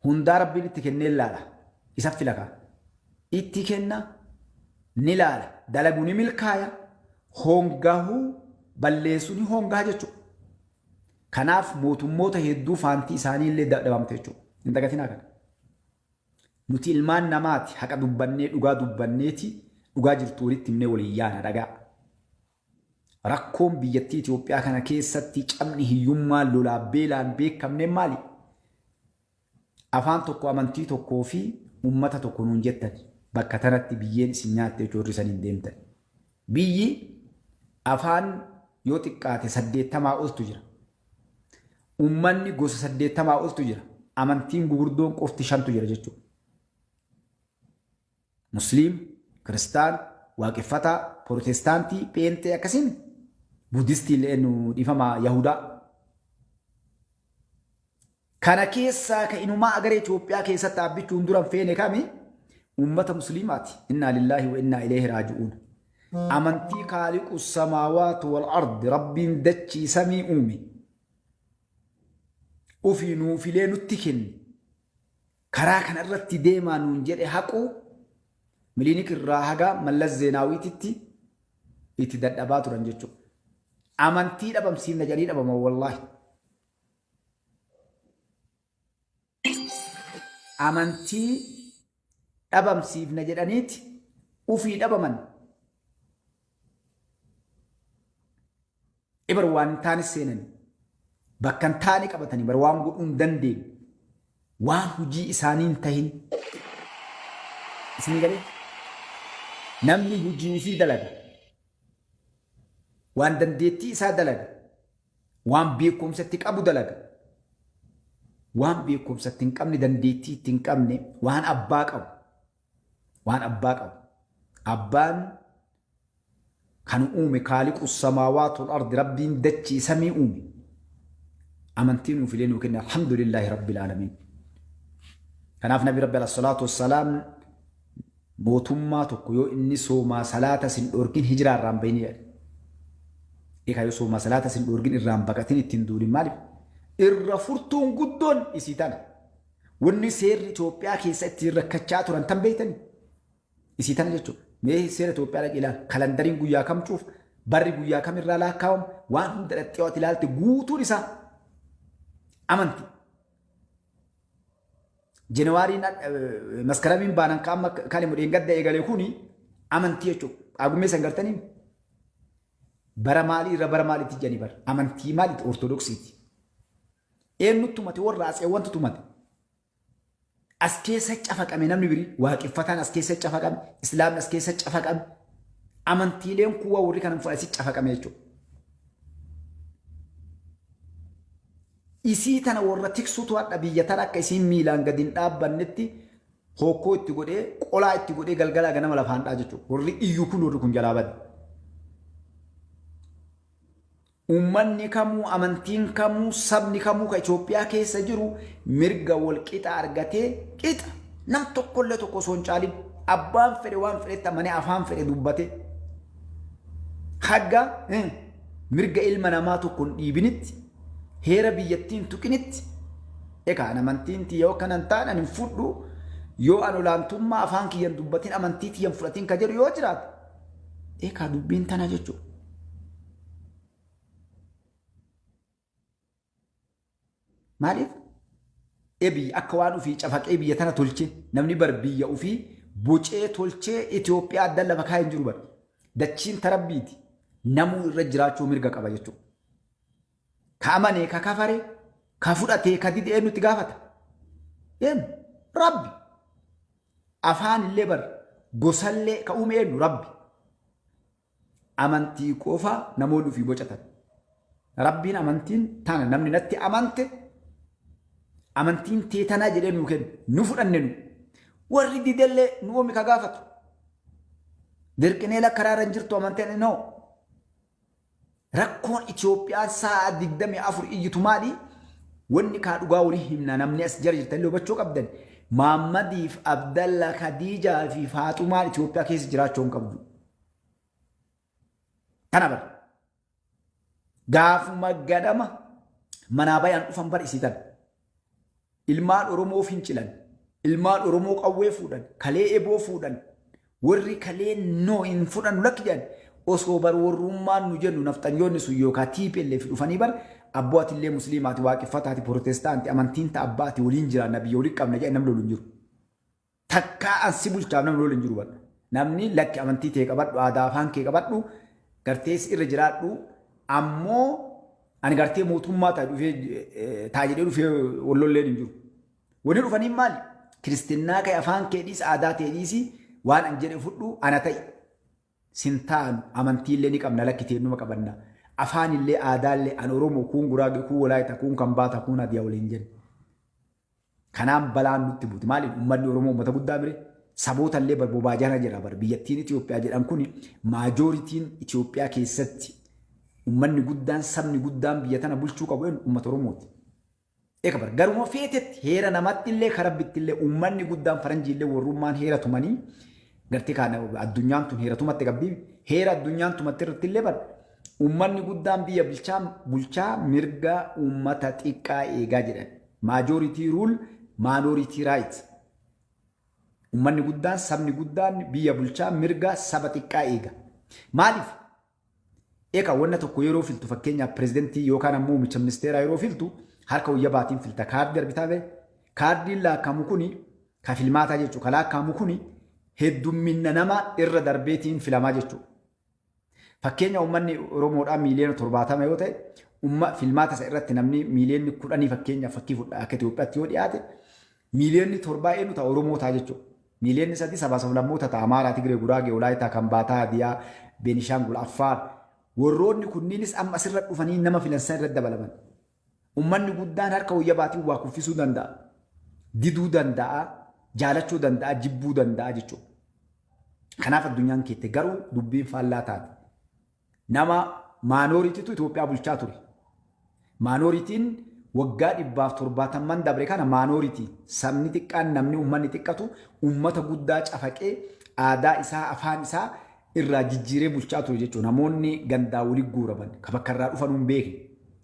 Hundaa Rabbiin itti kennee laala. Isa fila kaa. Itti kenna ni laala. Dalagu ni milkaaya. Hongahuu balleessu ni hongaha jechuudha. Kanaaf mootummoota hedduu faantii isaanii illee dhabamte jechuudha. Hin dagatinaa kana. Nuti ilmaan namaati haqa dubbannee dhugaa dubbanneeti dhugaa jirtu walitti himnee waliin yaana dhagaa. Rakkoon biyyattii Itoophiyaa kana keessatti cabni hiyyummaa lolaa beelaan beekamneen maali? Afaan tokko amantii tokkoo fi uummata tokko nuun jettan bakka tanatti biyyeen isin nyaatte jechuun warri saniin deemtan. Biyyi afaan yoo xiqqaate 80 oltu jira. Uummanni gosa 80 oltu jira. Amantiin gugurdoon qofti shantu jira jechuudha. Musliim, Kiristaan, Waaqeffataa, Pirootestaantii, Pheenxee akkasiin Budistii illee nu dhiifama Yahudaa. Kana keessaa ka inumaa agaree Itoophiyaa keessatti dhaabbichuun duran feene kami uummata musliimaati. Innaa lillaahi wa innaa ilayhi raaji'uun. Amantii kaaliqu samaawaatu wal ardi rabbiin dachii samii uume. Ufii nuufilee nutti kenne. Karaa kana irratti deemaa nuun jedhe haquu Milinik irraa haga Mallas Zeenaawiititti itti dadhabaa turan jechuudha. Amantii dhabamsiifna jedhanii dhabama wallaahi. Amantii dhabamsiifna jedhaniiti ufii dhabaman. Ibar waan hin taane seenani. Bakka hin taane qabatanii bar waan godhuu hin dandeenye. Waan hojii isaanii hin tahin. Isinii galee? Namni hojii ofii dalaga. Waan dandeettii isaa dalaga. Waan beekumsa itti qabu dalaga. Waan beekumsa itti hin qabne dandeettii itti hin qabne waan abbaa qabu. Waan abbaa qabu. Abbaan kan uume kaaliqu samaawaatu ardi rabbiin dachii samii uume. Amantii nuuf ilee nuu kenne alhamdulillaahi rabbil aalamiin. Kanaaf nabi rabbi alayhi salaatu wassalaam mootummaa tokko yoo inni soomaa salaata sin dhorkin hijiraa irraan bahini jedhe. Egaa yoo soomaa salaata sin dhorkin irraan baqatin ittiin duulin maaliif? Irra furtuun guddoon isii tana. Wanni seerri Itoophiyaa keessa ittiin rakkachaa turan tan beektani? Isii tana jechuudha. Mee seera Itoophiyaa dhaqi ilaali. Kalandariin guyyaa kam cuuf? Barri guyyaa kam irraa laakkaawama? Waan hunda dhaqxee yoo ati ilaalte guutuun isaa amantii. Januwaariin maskaramiin baanan ka amma kalimu dheengadda eegale kuni amantii jechuudha. Qaagumee san gartanii bara maalii irra bara maaliitti jedhanii bara amantii maaliiti ortodoksiiti. Eenyu tumate warra atseewwantu tumate. As keessa cafaqame namni birii waaqeffataan as keessa cafaqame islaamni as keessa cafaqame amantiileen kuwaa warri kanan fudhasi cafaqame jechuudha. Isii tana warra tiksutu hadha biyya tana akka isiin miilaan gadi hin dhaabbannetti hookkoo itti godhee qolaa itti godhee galgalaa ganama lafaan dhaa jechuudha. Warri iyyu kun warri kun jalaa bade. Uummanni kamuu amantiin kamuu sabni kamuu ka Itoophiyaa keessa jiru mirga wal qixa argatee qixa nam tokkollee tokko osoo hin caalin abbaan fedhe waan fedhetti amanee afaan fedhe dubbate haga mirga ilma namaa tokko hin dhiibinitti heera biyyattii hin tuqinitti egaa an amantiin tiyya yoo akkana hin taane ani hin fudhu yoo an olaantummaa afaan kiyyan dubbatin amantii tiyyan fudhatin ka jedhu yoo jiraate egaa dubbiin tana jechuudha. Maaliif? Ebi akka waan ofii cafaqee biyya tana tolche namni bar biyya ofii bocee tolchee Itoophiyaa adda lafa kaa'ee hin jiru bar. Dachiin tarabbiiti. Namuu irra jiraachuu mirga qaba jechuudha. Ka amanee ka kafare ka fudhatee ka dide eenyutti gaafata? Eenyu? Rabbi. Afaan illee bar gosallee ka uume eenyu? Rabbi. Amantii qofa namoonni ofii bocatan. Rabbiin amantiin tana namni natti amante amantiin tee tanaa jedhee nuu kenne nu fudhanne nu. Warri didellee nu oomi ka gaafatu. Dirqinee lakka karaarra hin jirtu amanteen no. Rakkoon Itoophiyaan sa'a 24 iyyitu maali? Wanni kaa dhugaa walii himna namni as jara jirtan illee hubachuu qabdan. Maammadiif Abdalla Khadiijaa fi Faaxumaan Itoophiyaa keessa jiraachuu hin qabdu. Kana bara. Gaafuma ganama manaa bayaan dhufan bar isii tana. Ilmaan Oromoo fincilan, ilmaan Oromoo qawwee fuudhan, kalee eboo fuudhan, warri kalee no hin fudhannu lakki jedhan osoo bar warrummaan nu jennu nafxanyoonni sun yookaan TPLF dhufanii bar abboo atillee musliimaati, waaqeffataati, protestaanti, amantiin ta abbaati, waliin jiraanna, biyya waliin qabna jedhan, namni lolu hin jiru. Takkaa ansi bulchaaf namni lolu hin jiru bar. Namni lakki amantii tee qabadhu, aadaa afaan kee qabadhu, gartees irra jiraadhu, ammoo ani gartee mootummaa ta'a dhufee ta'a jedhee dhufee wallolleen hin jiru. Wanni dhufaniin maali? Kiristinnaa kee, afaan kee dhiisi, aadaa tee dhiisi, waan an jedhe fudhu, ana ta'i. Sin taanu amantiillee ni qabna, lakki teennuma qabanna. Afaanillee aadaallee an Oromoo, kuun Guraagee, kuun Walaayita, kuun Kambaata, kuun Hadiyaa waliin jenna. Kanaan balaan nutti buuti. Maaliif uummanni Oromoo uummata guddaa mire? Saboota illee bar bobaa jala jira bar. Biyyattiin Itoophiyaa jedhan kuni majorityn Itoophiyaa keessatti uummanni guddaan, sabni guddaan biyya tana bulchuu qabu eenyu? Uummata Oromooti. Eeka bar garuma feetetti heera namatti illee karabbitti illee uummanni guddaan faranjii illee warrummaan heera tumanii gartee kaan addunyaan tun heera tumatte qabdi, heera addunyaan tumatte irratti illee bar uummanni guddaan biyya bulchaa, mirga uummata xiqqaa eegaa jedhan. Majority rule, minority right. Uummanni guddaan, sabni guddaan biyya bulchaa, mirga saba xiqqaa eega. Maaliif? Egaa wanna tokko yeroo filtu, fakkeenyaaf pirezidentii yookaan ammoo muummicha ministeeraa yeroo filtu, harka wayya baatiin filta, kaardii arbitaa bee kaardiin laakkamu kuni ka filmaataa jechuudha. Ka laakkamu kuni heddumminna nama irra darbeetiin filamaa jechuudha. Fakkeenya uummanni Oromoodhaa miiliyoona 70 yoo ta'e, umma filmaata isa irratti namni miiliyoonni 10, fakkeenyaaf fakkii fudha, akka Itoophiyaatti yoo dhiyaate miiliyoonni 7 eenyu ta'a? Oromoo ta'a jechuudha. Miiliyoonni 3 sabaa sablammoota ta'a: Amaaraa, Tigree, Guraagee, Walaayitaa, Kambaataa, Hadiyaa, Beenishaangul, Affaar. Warroonni kunniinis amma asirra dhufanii nama filansan irratti dabalaman. Uummanni guddaan harka wayya baatiin waa kuffisuu danda'a. Diduu danda'a, jaalachuu danda'a, jibbuu danda'a jechuudha. Kanaaf addunyaan keette garuu dubbiin faallaa taate. Nama minorityitu Itoophiyaa bulchaa ture. Minorityn waggaa 170n dabre kana minority, sabni xiqqaan, namni uummanni xiqqatu uummata guddaa cafaqee aadaa isaa, afaan isaa irraa jijjiiree bulchaa ture jechuudha. Namoonni gandaa walitti guuraman ka bakka irraa dhufan hin beekne.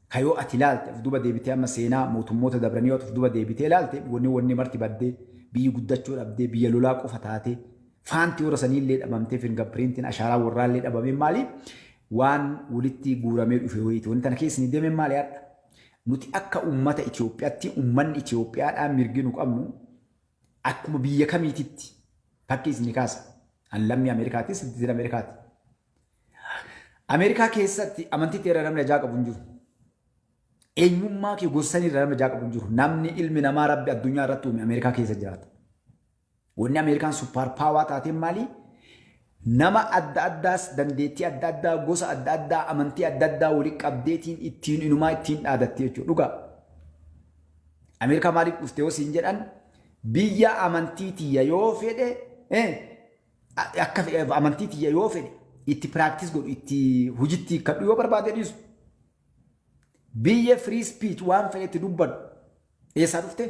Ka yoo ati ilaalte of duba deebitee, amma seenaa mootummoota dabranii yoo of duba deebitee ilaalte, wanni marti baddee, biyyi guddachuu dhabdee, biyya lolaa qofa taatee, faanti warra saniillee dhabamtee, fingerprintiin ashaaraa warraallee dhabamee, maali waan walitti guuramee dhufe wayiiti. Wanti tana keessa ni deemee maali hadha? Nuti akka uummata Itoophiyaatti, uummanni Itoophiyaadhaan mirgi nu qabnu akkuma biyya kamiititti fakkii isin kaasa. An lammii Ameerikaatis, citizen Ameerikaati. Ameerikaa keessatti amantii irra namni ajaa qabu hin jiru. Eenyummaa kee gosa irra namni ajaa qabu hin jiru. Namni ilmi namaa Rabbi addunyaa irratti uume Ameerikaa keessa jiraata. Wanni Ameerikaan super power taateen maali? Nama adda addaas, dandeettii adda addaa, gosa adda addaa, amantii adda addaa walitti qabdeetiin ittiin inumaa ittiin dhaadatte jechuudha. Dhugaa. Ameerikaa maaliif dhufte yoo siin jedhan, biyya amantii tiyya yoo fedhe, akka amantii tiyya yoo fedhe itti practice godhu, itti hojitti kadhu, yoo barbaade dhiisu. Biyya free speech, waan fedhe itti dubbadhu. Eessaa dhufte?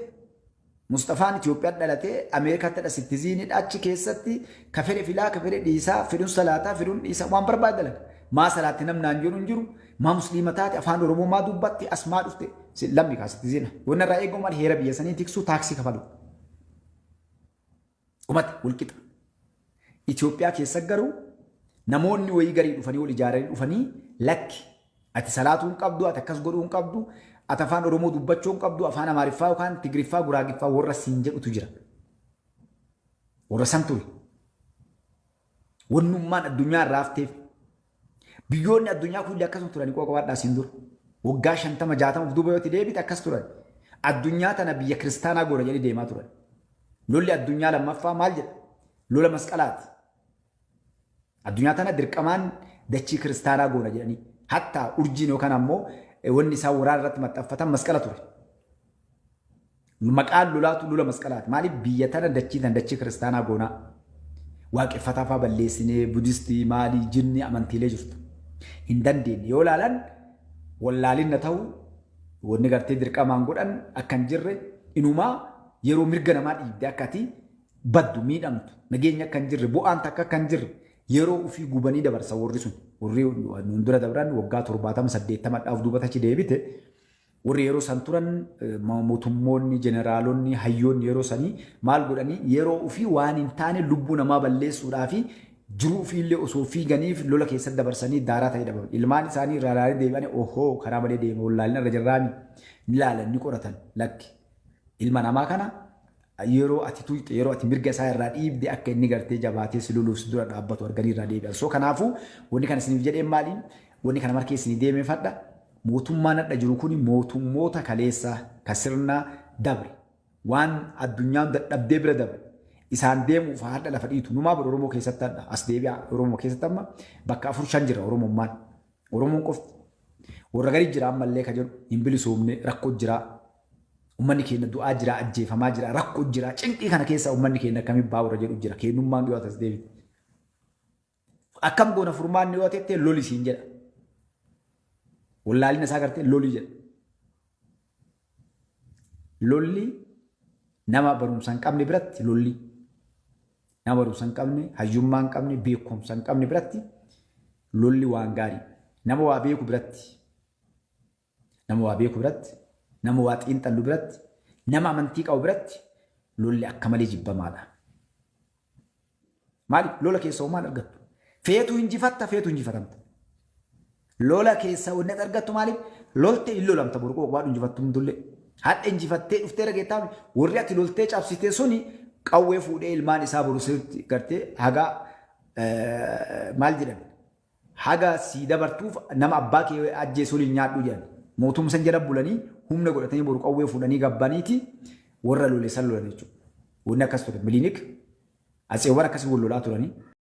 Mustafaan Itoophiyaa dhalatee Ameerikaatti dha, citizenidha, achi keessatti ka fedhe filaa, ka fedhe dhiisaa, fedhuun salaataa, fedhuun dhiisaa, waan barbaade dalaga. Maa salaatti namni naan jedhu hin jiru. Maa musliima taate, afaan Oromoo maa dubbatti, as maa dhufte? Lammi kaa citizena. Wanni irraa eegamu maal? Heera biyya sanii tiksuu, taaksii kafalu. Dhumate walqixa. Itoophiyaa keessa garuu namoonni wayii garii dhufanii wal ijaaranii dhufanii, lakki, ati salaatuu hin qabdu, ati akkas godhuu hin qabdu, ati afaan Oromoo dubbachuu hin qabdu, afaan Amaariffaa yookaan Tigiriffaa, Guraagiffaa warra siin jedhutu jira. Warra san ture. Wannummaan addunyaa irraa hafteef biyyoonni addunyaa kun akkasuma turanii qooqa qabaadhaa siin dura. Waggaa 50, 60 duuba yoo itti deebite akkas turan. Addunyaa tana biyya kiristaanaa goona jedhanii deemaa turan. Lolli addunyaa lammaffaa maal jedha? Lola masqalaati. Addunyaa tana dirqamaan dachii kiristaanaa goona jedhanii. Hattaa urjiin yookaan ammoo wanni isaan waraana irratti maxxanfatan masqala ture. Maqaan lolaatu lola masqalaati. Maaliif biyya tana, dachii tana dachii kiristaanaa goonaa? Waaqeffataa fa'aa balleessinee, Budistii maalii jinni amantiilee jirtu. Hin dandeenye yoo ilaalan wallaalinna ta'uu, wanni gartee dirqamaan godhan akka hin jirre, inumaa yeroo mirga namaa dhiibde akka ati baddu, miidhamtu, nageenya akka hin jirre, bu'aan takka akka hin jirre yeroo ofii gubanii dabarsa. Warri sun, warri nuun dura dabran, waggaa 70, 80dhaaf duubata achi deebite. Warri yeroo san turan mootummoonni, jeneraalonni, hayyoonni yeroo sanii maal godhanii yeroo ofii waan hin taane lubbuu namaa balleessuudhaa fi jiruu ofiillee osoo fiiganiif lola keessatti dabarsanii daaraa ta'ee dhabaman. Ilmaan isaanii irraa ilaalanii deebi'anii ohoo karaa malee deema wallaalina irra jirraami ni laalan ni qoratan lakki. Ilma namaa kana yeroo ati tuyxe yeroo ati mirga isaa irraa dhiibde akka inni gartee jabaatee si loluuf si dura dhaabbatu arganii irraa deebi'an. So kanaafuu wanni kana isiniif jedheen maaliin wanni kana markee isinii deemeefadha. Mootummaan hadha jiru kuni mootummoota kaleessa ka sirna dabre waan addunyaan dadhabdee bira dabre isaan deemuuf hadha lafa dhiitu numaa bor Oromoo keessatti hadha as deebi'a Oromoo keessatti amma bakka afur shan jira Oromummaan. Oromoon qofti warra gari jira ammallee ka jedhu hin bilisoomne rakkoo jira. Uummanni keenya du'aa jira, ajjeefamaa jira, rakkoo jira. Cinqii kana keessa uummanni keenya akkamiin ba'a warra jedhu jira. Keenyummaan dhiyoo as deebite. Akkam goona furmaanni yoo ta'e loli siin jedha. Wallaalina isaa gartee loli jedha. Lolli nama barumsa hin qabne biratti lolli. Nama barumsa hin qabne, hayyummaa hin qabne, beekumsa hin qabne biratti lolli waan gaarii. Nama waa beeku biratti, nama waa beeku biratti, nama waa xiinxallu biratti, nama amantii qabu biratti lolli akka malee jibbamaadha. Maali? Lola keessa hoo maal argattu? Feetu injifatta, feetu injifatamta. Lola keessa wanni ati argattu maaliif? Lolte hin lolamta boru qoqbaadhu injifattu hundullee. Hadha injifattee dhuftee dhageettaa warri ati loltee cabsitee suni qawwee fuudhee ilmaan isaa boru sirriitti gartee haga maal jedhan haga sii dabartuuf nama abbaa kee ajjeesu waliin nyaadhu jedhan. Mootummaa san jala bulanii humna godhatanii boru qawwee fuudhanii gabbaniiti warra lole san lolan jechuudha. Wanni akkas ture. Milinik atseewwan akkasii wal lolaa turanii.